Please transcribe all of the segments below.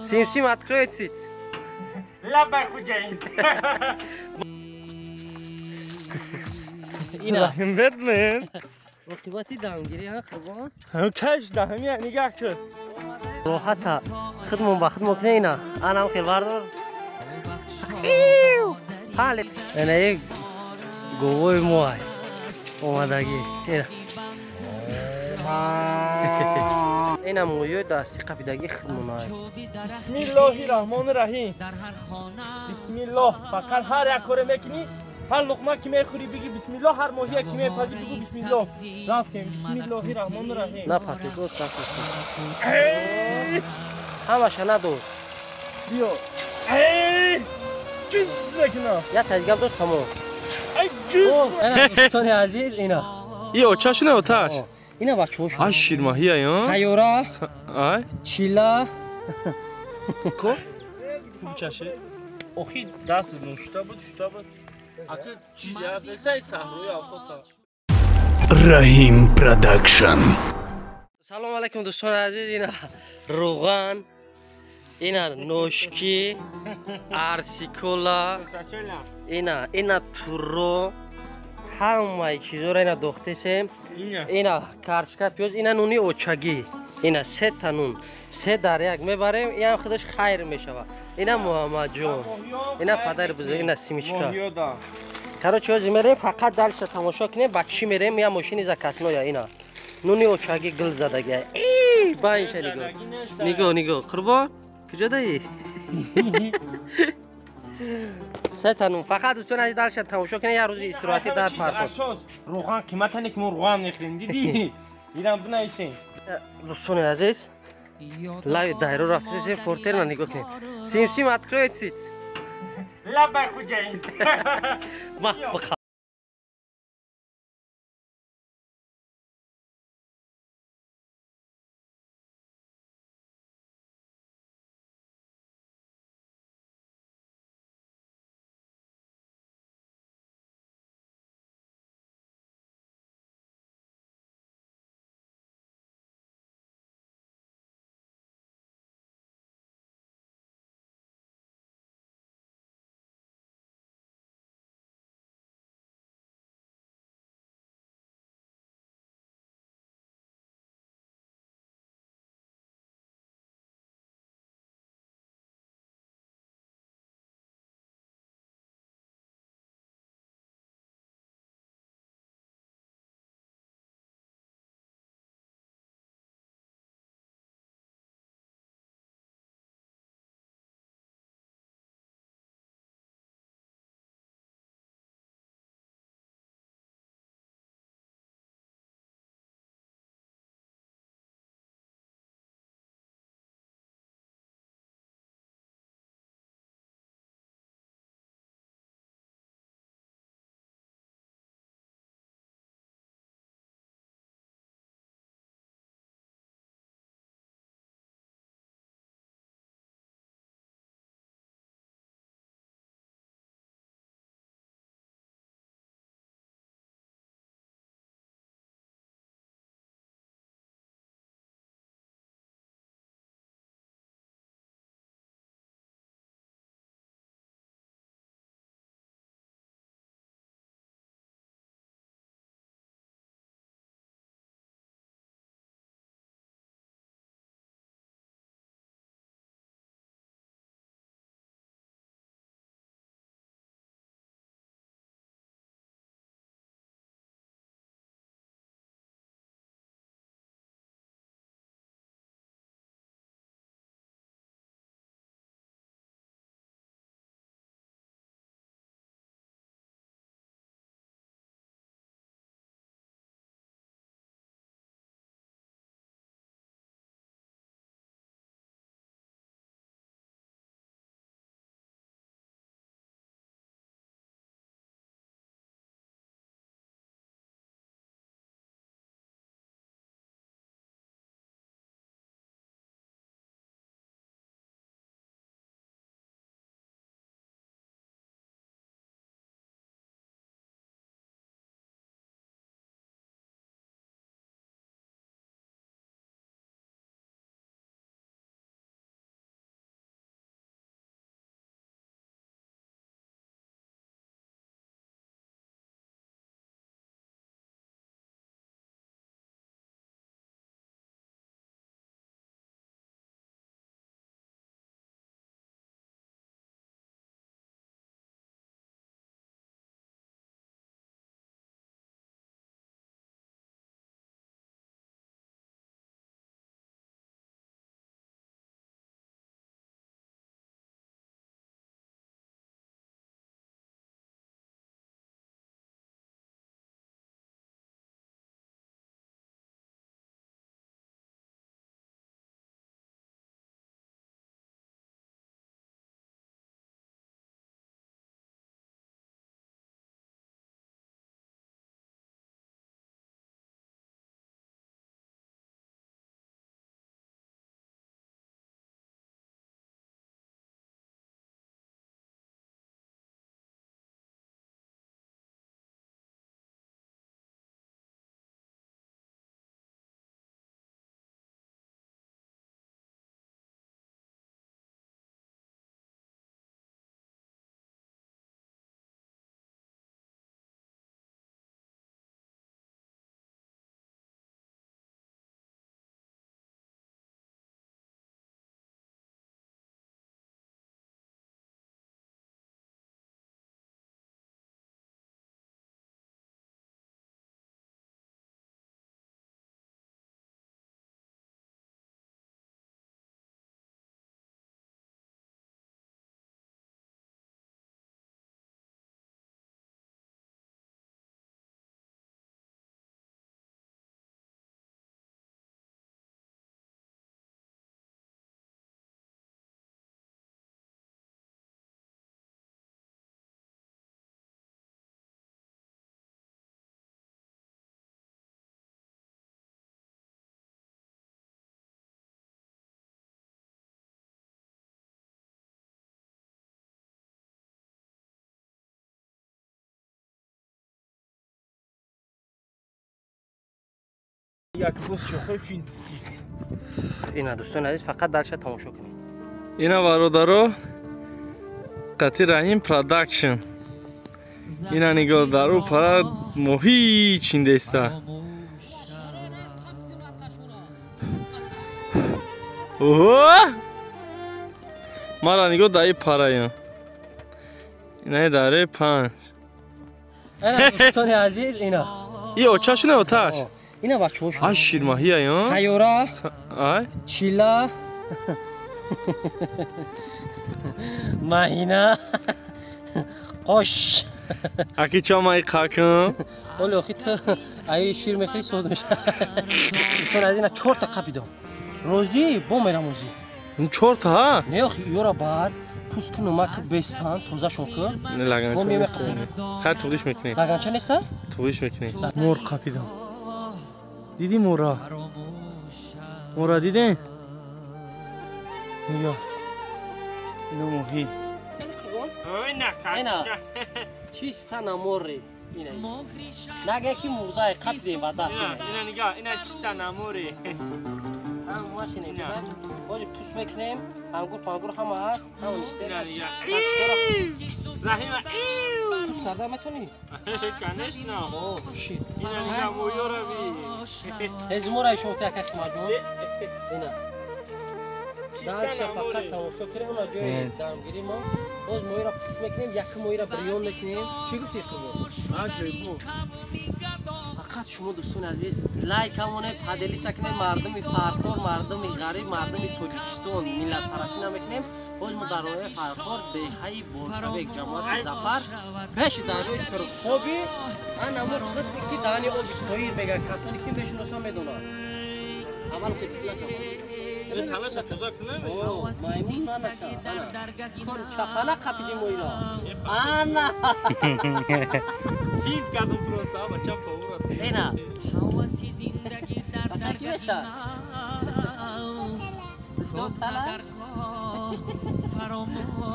Сим-сим, открой циц. Лабай хуҷаин. Ина. Бэтмен. Оқибати дамгирӣ, ҳа, Қурбон? Каш даҳмия нигаҳ кун. Роҳата. Худмон ба худмон кунем ина. Анам хел бардор. Ҳале. Ина як говои мо ай. Омадагӣ. Ина. Ина моёи дасти қапидагӣ худмон ай. Бисмиллоҳи раҳмони раҳим. Бисмиллоҳ. Фақат ҳар як коре мекунӣ, ҳар луқма ки мехӯрӣ бигӣ бисмиллоҳ, ҳар моҳия ки мепазӣ бигӯ бисмиллоҳ. Рафтем. Бисмиллоҳи раҳмони раҳим. На патик, оз патик. Ҳамаша надор. Биё. Ҷуз мекунам. Як таҷгам дошт тамом. Ай ҷуз. Дӯстони азиз, ина. И очаш не оташ. Ина бачаҳо. Ай ширмаҳия, ё? Сайёра. Ай. Чила. Ко? Кубчаше. Охи даст нушта буд, шута буд. Ака чизе аст, эсай саҳрои авқота. Раҳим Продакшн. Салом алайкум дӯстони азиз, ина равған, ина ношки, арсикола, ина туро, ҳамаи чизоро ина дохтесем. Ина карчка, пиёз, ина нуни очагӣ. Ина се та нун, се дар як мебарем, иам худаш хайр мешавад. Ина Муҳаммадҷон, ина падари бузург, ина симичка. Короче, ҳозир мерем, фақат дальше тамошо кунем, ба чӣ мерем, я мошини заказноя ина. Нуни очагӣ гул задагӣ. Эй, баинша нигоҳ. Нигоҳ, нигоҳ. Қурбон, куҷо даӣ? Се та нун. Фақат дӯстони азиз дальше тамошо кунем, як рӯзи истироҳатӣ дар паркон. Равған қиматане ки мо равған мехӯрем, дидӣ? Ирам бинависем. Дӯстони азиз, лави дайро рафтесем, фортерна нигоҳ кунед. Сим-сим, открой циц. Лабай хуҷаин. Ма, Як боз шохои финтиски. Ина дӯстони азиз, фақат дарша тамошо кунед. Ина бародаро, қати Раҳим Продакшн. Ина нигоҳ, дар ӯ пара моҳӣ чиндеста. Оҳо! Мара нигоҳ, даи параям. Инаи дараи панҷ. Ина дӯстони азиз, ина. И очаш не оташ? Ина бачаҳо шуд. Ай ширмаҳия, ё? Сайёра. Ай? Чила. Маҳина. Қош. Аки чо маи қакм? Оле охи ту ай шир мехӯри соз меша. Дӯстони азиз, ина 4 та қапидам. Розӣ бо мерам озӣ. 4 та ҳа? Не охи ёра бар пӯст кун нумак бестан тозашон кун. Не лаганча нест. Хай туғиш мекунем. Лаганча неста? Туғиш мекунем. Мор қапидам. Дидӣ мора? Мора дидем? Нигоҳ. Ино моҳӣ. Ина чиста намори. Ина. Нага ки мурдаи қапидем ба даст. Ина нигоҳ, ина чиста намори. Ҳамааш ина. Бози пӯст мекунем, ангур пангур ҳама ҳаст, ҳама ништа. Раҳима, пӯст карда метонӣ? Конечно. О, шит. Ина нигоҳ, моёра би. Ҳез мора ишон така химаҷон. Ина. Дарша фақат тамошо кунем, она ҷои дамгирӣ мо. Боз моҳиро пӯст мекунем, як моҳиро бирён мекунем. Чӣ гуфтӣ қурбон? Ҷой бу. Фақат шумо дӯстони азиз лайк ҳамонед, поделиться кунед, мардуми Фархор, мардуми ғариб, мардуми Тоҷикистон миллатпарастӣ намекунем. Боз мо дар роҳи Фархор, деҳаи Болшавек, ҷамоати Зафар, пеши дарёи Сурхоби, анамо худте ки даҳани оби тоир мегӯяд, касоне ки мешиносанд медонанд. Аввал худтла танаша тоза кунем? Маймун нанаша. Ана. Чапана қапидим моиро. Ана. Финт кардам просто, бача повура. Ина. Бача ки меша?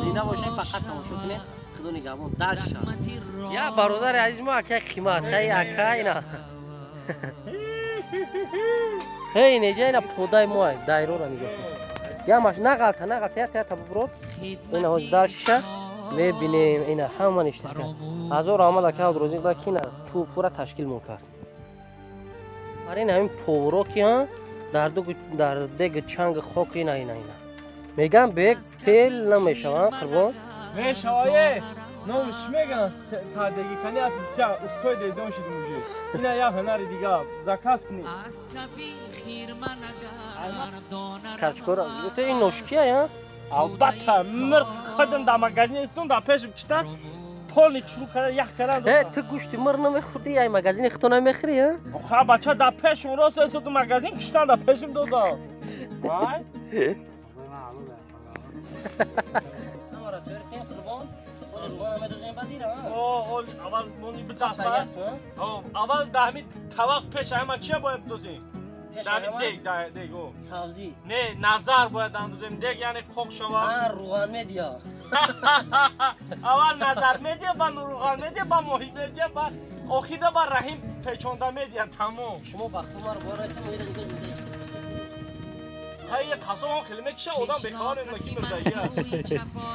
Зинда бошед, фақат тамошо кунед. Худо нигаҳбон. Дальше. Я бародари азиз мо акай қимат, хай ака ина. Ҳей, неҷа ина подаи мо ай, дайрора нигоҳ кун. Ямаш нағалта, нағалта, я та буброд. Ина ҳоз даршиша мебинем, ина ҳама ништа кард. Ҳазор раҳмат ака Абдурозиқ да ки ина чӯбпура ташкил мон кард. Ар ин ҳамин повро ки ҳа дар ду дар дег чанг хок ина ина ина. Меган бек пел намешаванд қурбон. Мешавае. Номи чӣ меган? Тардегӣ кани аст бисёр устои дедон шуд уже. Ина як ҳунари дига заказ кунӣ. Карчкора, гуфта ин ношкия я? Албатта, мирқ худам дар магазин истон, дар пешам чита полни чуру карда ях карда. Э, ту гӯшти мир намехӯрдӣ, ай магазини худто намехӯрӣ, а? Ха, бача дар пешам рост истод магазин киштан дар пешам дода. Вай. Аввал мони бидаста. Аввал даҳми тавақ пеш ҳама чия бояд бидозем? Даҳми дег, дег, о. Сабзӣ. Не, назар бояд андозем. Дег яъне қоқ шавад. А, руған медиа. Аввал назар медиа, ба руған медиа, ба моҳӣ медиа, ба охида ба Раҳим печонда медиа, тамом. Шумо бахту маро бора ки моира дига зинда. Ҳай, қасом он хеле мекиша, одам бехабар мемонад ки мирдагия.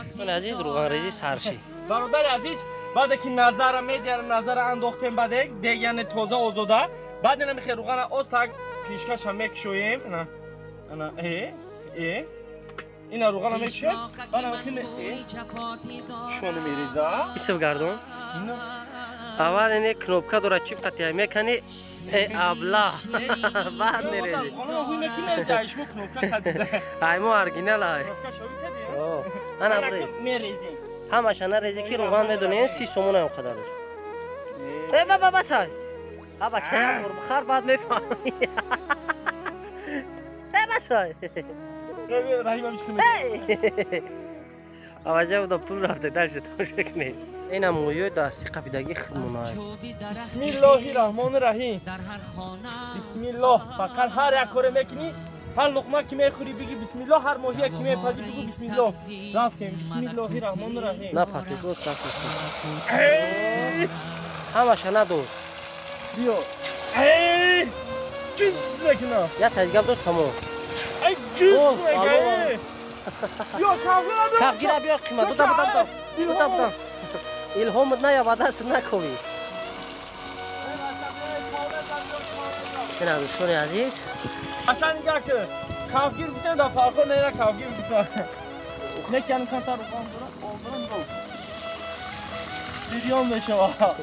Дӯстони азиз, руғанрезӣ сарши. Бародари азиз, баъде ки назара медиа, назара андохтем ба дег, дег яъне тоза озода, баъд ина мехе руғана оз так кришкаша мекушоем, ина, ана, э, ина руғана мекушоем, баъд ана э, шони мереза. Исм гардон. Аввал ине кнопка дорад, чип қатия мекани, э абла. Баъд мерези. Ай мо оригинал ай. Ана бре. Мерезем. Ҳамаша нарези ки руған медонем, 30 сомон ам қадар. Э баба басай. А бача як бор бихар баъд мефаҳмӣ. Э басай. Раҳимам чӣ кунед? Аваҷа буда пул рафта дальше тамошо кунед. Ина моҳиёи дасти қапидагӣ худмонай. Бисмиллоҳи раҳмони раҳим. Бисмиллоҳ. Фақат ҳар як коре мекунӣ, ҳар луқма ки мехӯрӣ бигӣ бисмиллоҳ, ҳар моҳия ки мепазӣ бигӯ бисмиллоҳ. Рафтем. Бисмиллоҳи раҳмони раҳим. Напартед, боз напартед. Ҳамаша надод. Биё. Ҷуз мекунам. Я таҷгаб дошт тамом. Ай ҷуз мекунам. Ё кафгира биёр. Кафгира биёр қимат. Буда буда буда. Буда. Илҳомат наёбад даст наковӣ. Ина дӯстони азиз. Аша нигоҳ кун. Кафгир гуфтем дар фарқо нера кафгир гуфтам. Не кани камтар руған дорам, олдирам гов. Бирён мешавад.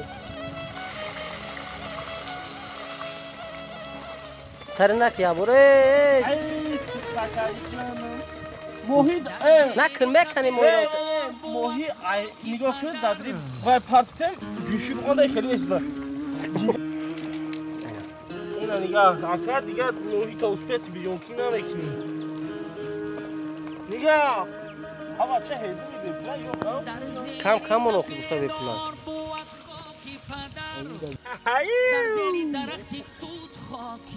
Таринак ябуре. Ай, моҳи накун мекани моҳи. Моҳи ай нигоҳ кун дадри вай партем ҷӯши буғонда хеле эсла. Ина нигоҳ, ака дигар моҳи та успет бирёнки намекунӣ. Нигоҳ. Ҳава ча ҳезуми бепула ё кам кам оно гуфта бепула.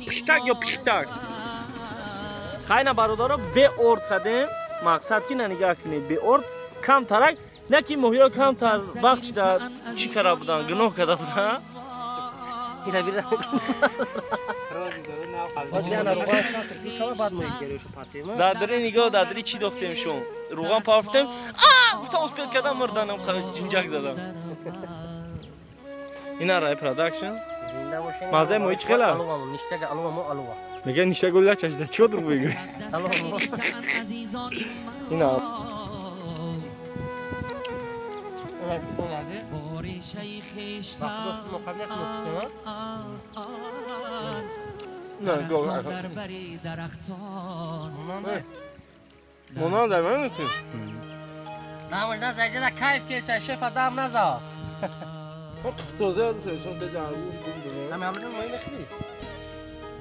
Пиштак ё пиштак. Хайна бародаро беорд кардем. Мақсад ки на нигоҳ кунед беорд камтарак на ки моҳиё камтар вақт шуда чӣ кара будан гуноҳ карда будан. Ира бира. Дадри нигоҳ дадри чӣ дохтем шум? Руған пафтем. А гуфтам успет кардам мурданам ҷинҷак задам. Ина рай продакшн. Мазаи моҳи чӣ хела? Ништага алова мо алова. Мега ништага гулла чашида чӣ кор мегӯӣ? Ина. Не, гол. Монан дар ман мекунӣ? На, на, зайҷада кайф кеса, шефа дам наза. Тоза шон бедаргу. Сами ҳамин моҳи мехӯрӣ?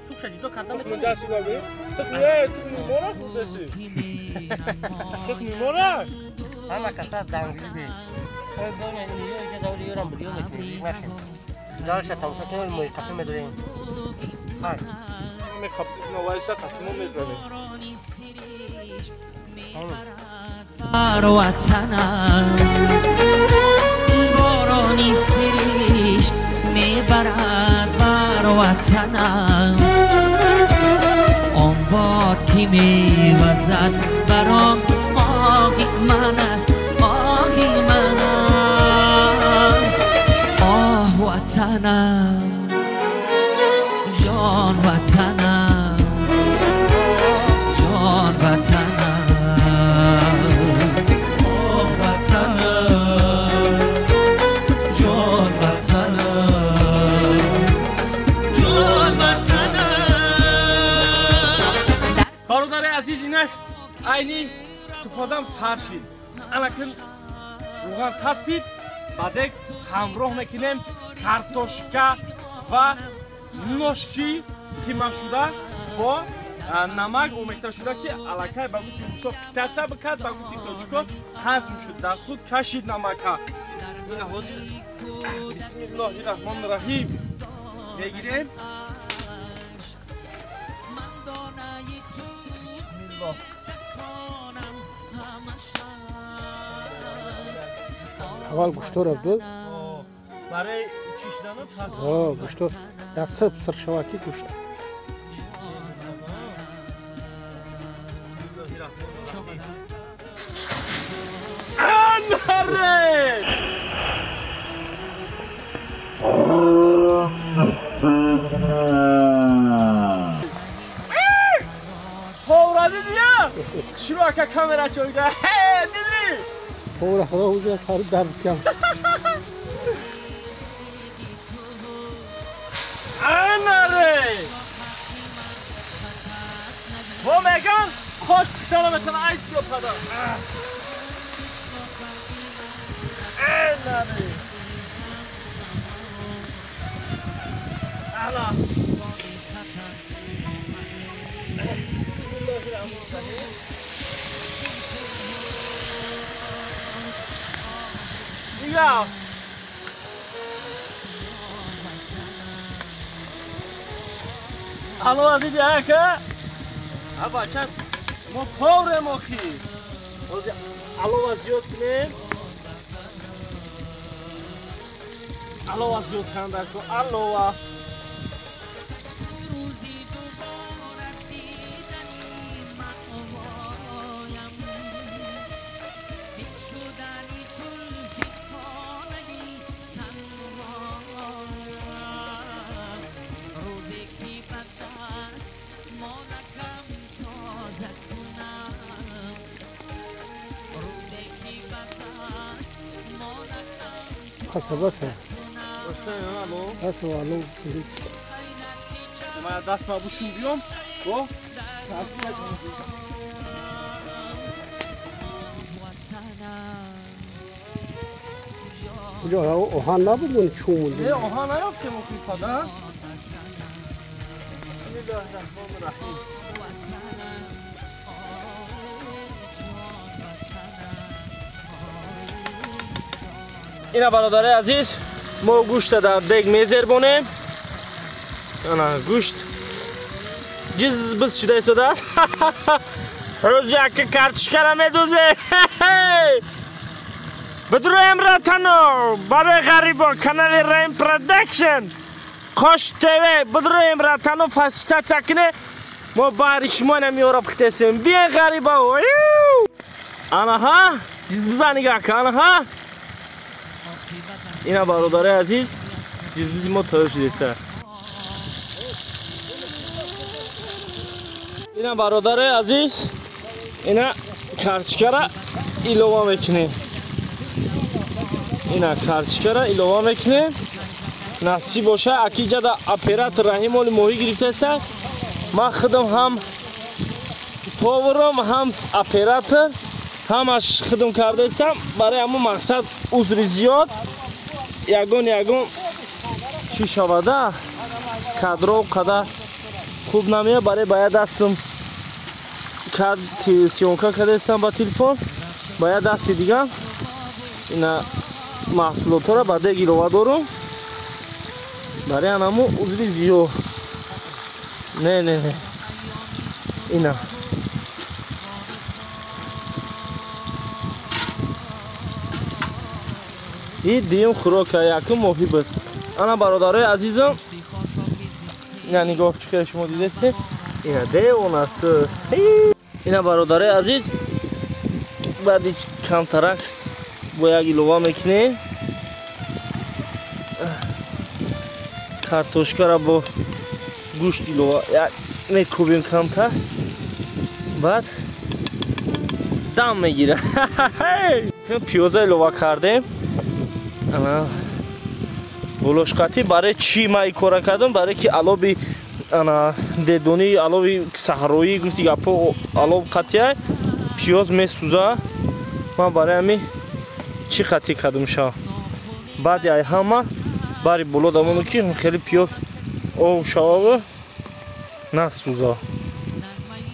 Сукша ҷудо карда метавонӣ? Дасти бабе. Тухми, тухми мора хӯрдаси. Тухми мора? Ҳама каса дангирӣ бе. Ой, боня, ин ё ҷа даври ёрам бирён мекунем, нашем. Дарша тамошо кунем, моҳи қафи медорем. Хай. Мехап, навайша қафимо мезанем. Бар ватанам борони сириш мебарад бар ватанам он бод ки мевазад бар он оҳи ман аст оҳи ман аст оҳ ватанам ҷон ватанам ҷон ватанам оҳ ватанам ҷон ватанам ҷон ватанам. Бародари азиз, инак айни тупозам сар шид. Алакин руған таспид, баъдек ҳамроҳ мекунем картошка ва ношки қимашуда бо намак омехта шуда ки аллакай ба гуфти русо питаться бикард, ба гуфти тоҷико ҳазм шуд, дар худ кашид намака. Ина ҳозир бисмиллоҳи раҳмони раҳим мегирем. Бисмиллоҳ. Аввал гӯштора буд. Барои чӣ шудану? Гӯштор як сиб сир шавад ки гӯшт. Анаре! Повра дидия? Шурӯъ ака камера чойда. Ҳе, дидӣ? Повра худо уҷа қариб дар кам. Анаре! Бо меган хош писара метана айс биё пада. Анаре! Ала! Нигоҳ! Алло, диди ака? А бача, мо поврем охи. Ҳозир алова зиёд кунем. Алова зиёд ханда ку, алова. Баса баса. Баса алло. Ман даст ма бушум биём. Бо. Куҷо оҳан набуд он чум? Не, оҳан наёфтем охи фада. Бисмиллоҳир раҳмонир раҳим. Ина бародари азиз, мо гӯшта дар дег мезербонем. Ана гӯшт ҷиз биз шуда истодааст. Ҳози яка картошкара медӯзе. Бидроем ратано барои ғарибо канали Раим Продакшн Қош ТВ бидроем ратано подписаться кунед. Мо баҳри шумо ина меёраб хитесем. Биен ғарибо. Анаҳа ҷизбиза нигаҳ кун. Анаҳа ина бародари азиз, ҷизбизи мо тайёр шудеса. Ина бародари азиз, ина картошкара илова мекунем. Ина картошкара илова мекунем. Насиб боша, акиҷада оператор Раҳим оли моҳӣ гирифтаста. Ман худам ҳам поварам, ҳам оператор, ҳамаш худам кардаистам. Барои ҳамон мақсад узри зиёд. Ягон ягон чӣ шавада, кадро қадар хуб намеяд. Барои ба як дастам съёмка кардаистам ба телефон, ба як дасти дигар ина маҳсулотҳоро ба дег илова дорум. Барои анамо узри зиёд. Не не не, ина и дуюм хӯрока, якум моҳӣ буд. Ана бародарои азизам, ина нигоҳ чӣ хел шумо дидестед. Ина девонас. Ина бародарои азиз, баъди камтарак бо як илова мекунем. Картошкара бо гӯшт илова як мекӯбем камтар, баъд дам мегира. Пиёза илова кардем. Ана болошқатӣ барои чӣ ман ин кора кардам? Барои ки алоби ана дедонӣ, алоби саҳроӣ гуфти гапо, алоб қатия пиёз месӯза. Ман барои ҳамин чӣ қатӣ кардам ша. Баъди ай ҳама бари боло дамону ки хеле пиёз ов шававу насӯза.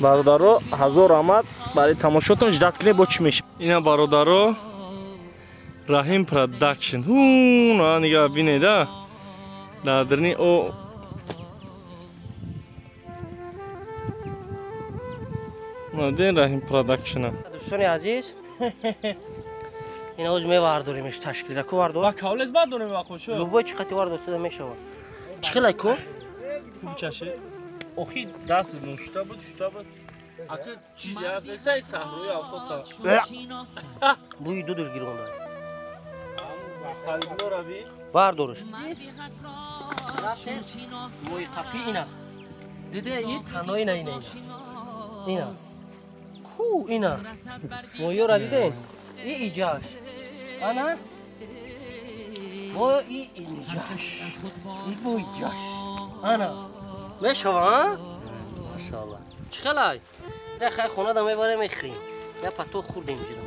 Бародаро, ҳазор раҳмат барои тамошотон. Ждать кунед бо чӣ мешавад. Ина бародаро, Раҳим Продакшн. На нигаҳ бинеда. Дар дарни о Наден Раҳим Продакшн. Дӯстони азиз, ина оз мевардоримеш ташкилра ку вардор. Ба кавлез бардорем ва хошо. Любой чӣ қати вардор мешавад. Чӣ хелай ку? Кубчаше. Охи даст нушта буд, шута буд. Ака чизи аст, эсай саҳрои авқота. Бӯи дудуш гиронда. Бардориш. Мои қапи ина. Диде и тано ина ина ина. Ина. Ку ина. Моёра диден? И иҷаш. Ана? Мо и инҷаш. И бо иҷаш. Ана. Мешава, а? Машааллоҳ. Чӣ хелай? Я хай хона да мебарем мехӯрем. Я пато хӯрдем ҷида.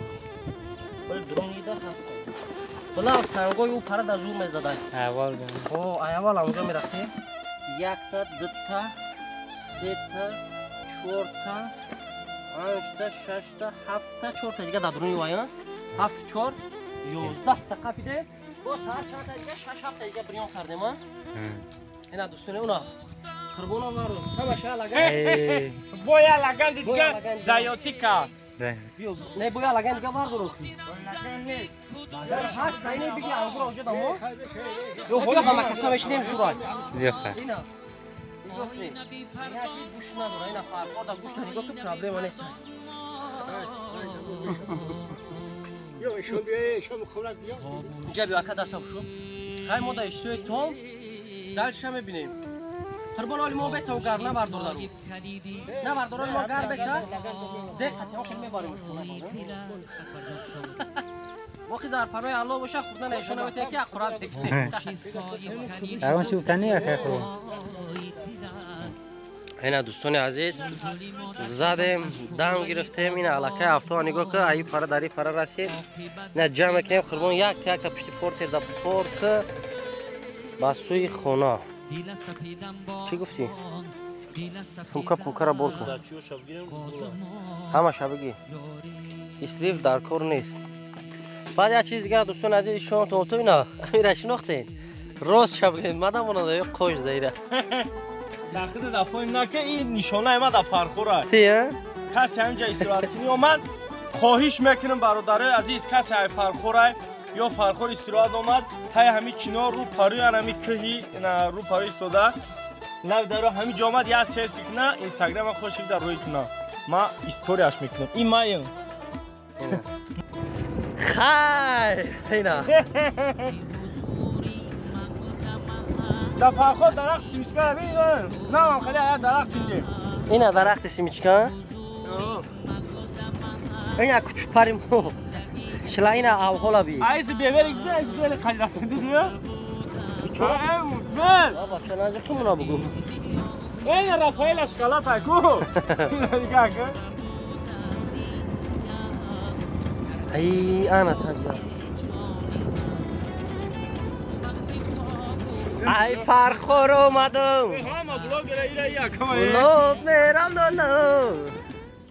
Вале дрон ида ҳаст. Бала сангои ӯ пара да зур мезадай. Аввал. О, аввал онҷо мерафтем. Якта, дута, сета, чорта, панҷта, шашта, ҳафта, чорта дига дар дуруни вай, ҳафт, чор, 11та қапиде. Бо саҳар чандта дига, шаш, ҳафта дига бирён кардем, а? Ина дӯстоне, уна қурбон овардум. Ҳамаша лаган. Боя лаган дига заётӣ кард. Не, боя лаган дига бардор охи. Лаган нест. Ҳашт та ине биги ангур онҷо дамо. Ё ҳола ҳама каса мешинем шурай. Ёха. Ина. Нигоҳ кунед. Ина ки гӯшт надора, ина фарқо да гӯшт нигоҳ кун, проблема нест. Ё шо биё, шо хӯрак биё. Инҷа биё ака дастам шу. Хай мо да иштои том дальше мебинем. Қурбон оли мо беса у гар набардор дару. Набардор оли мо гар беса. Деққат, ё хел мебарем хона. Боқи дар панои Аллоҳ боша, хурдан нишона метиҳад ки ақурат бикунед. Ягон чи гуфтани акай хурбон? Ина дӯстони азиз, задем, дам гирифтем, ина аллакай авто нигоҳ ка, аи пара дар и пара расид. Ина ҷамъ мекунем қурбон, як якта пишти портер да порт ба сӯи хона. Чӣ гуфтӣ? Сумка пумкара бор кун. Ҳамаша бигӣ. Исриф дар кор нест. Баъд як чиз дигар дӯстони азиз, шумо то ина амира шинохтен. Рост ша бигӯед, мадам онада ё қош заира. Дахида дафои наке ин нишонаи ма да Фархора. Ти, а? Касе ҳамҷа истироҳаткунӣ омад, хоҳиш мекунам бародарои азиз, касе ай Фархорай ё Фархор истироҳат омад, тай ҳами чинор рӯ парӯи ҳами кӯҳи рӯ парӯи истода, лав даро ҳами ҷо омад, як селфи куна, инстаграма хоши дар рӯи куна. Ма историяш мекунам. Ин маем. Хай, ина. Да Фархор дарахт семечка бин, на хеле ая дарахт чинде. Ина дарахти семечка? Ина кучупари мо. Шила ина авҳола би. Айси бевери гида, айси бевери қалласанди диё. Бел. Баба, чанаҷи хумуна бугу. Ина Рафаэла шоколад ай ку. Дига ка. Ай, ана тага. Ай Фархор омадам. Ҳама блогера ира як. Лоб мерам лоло.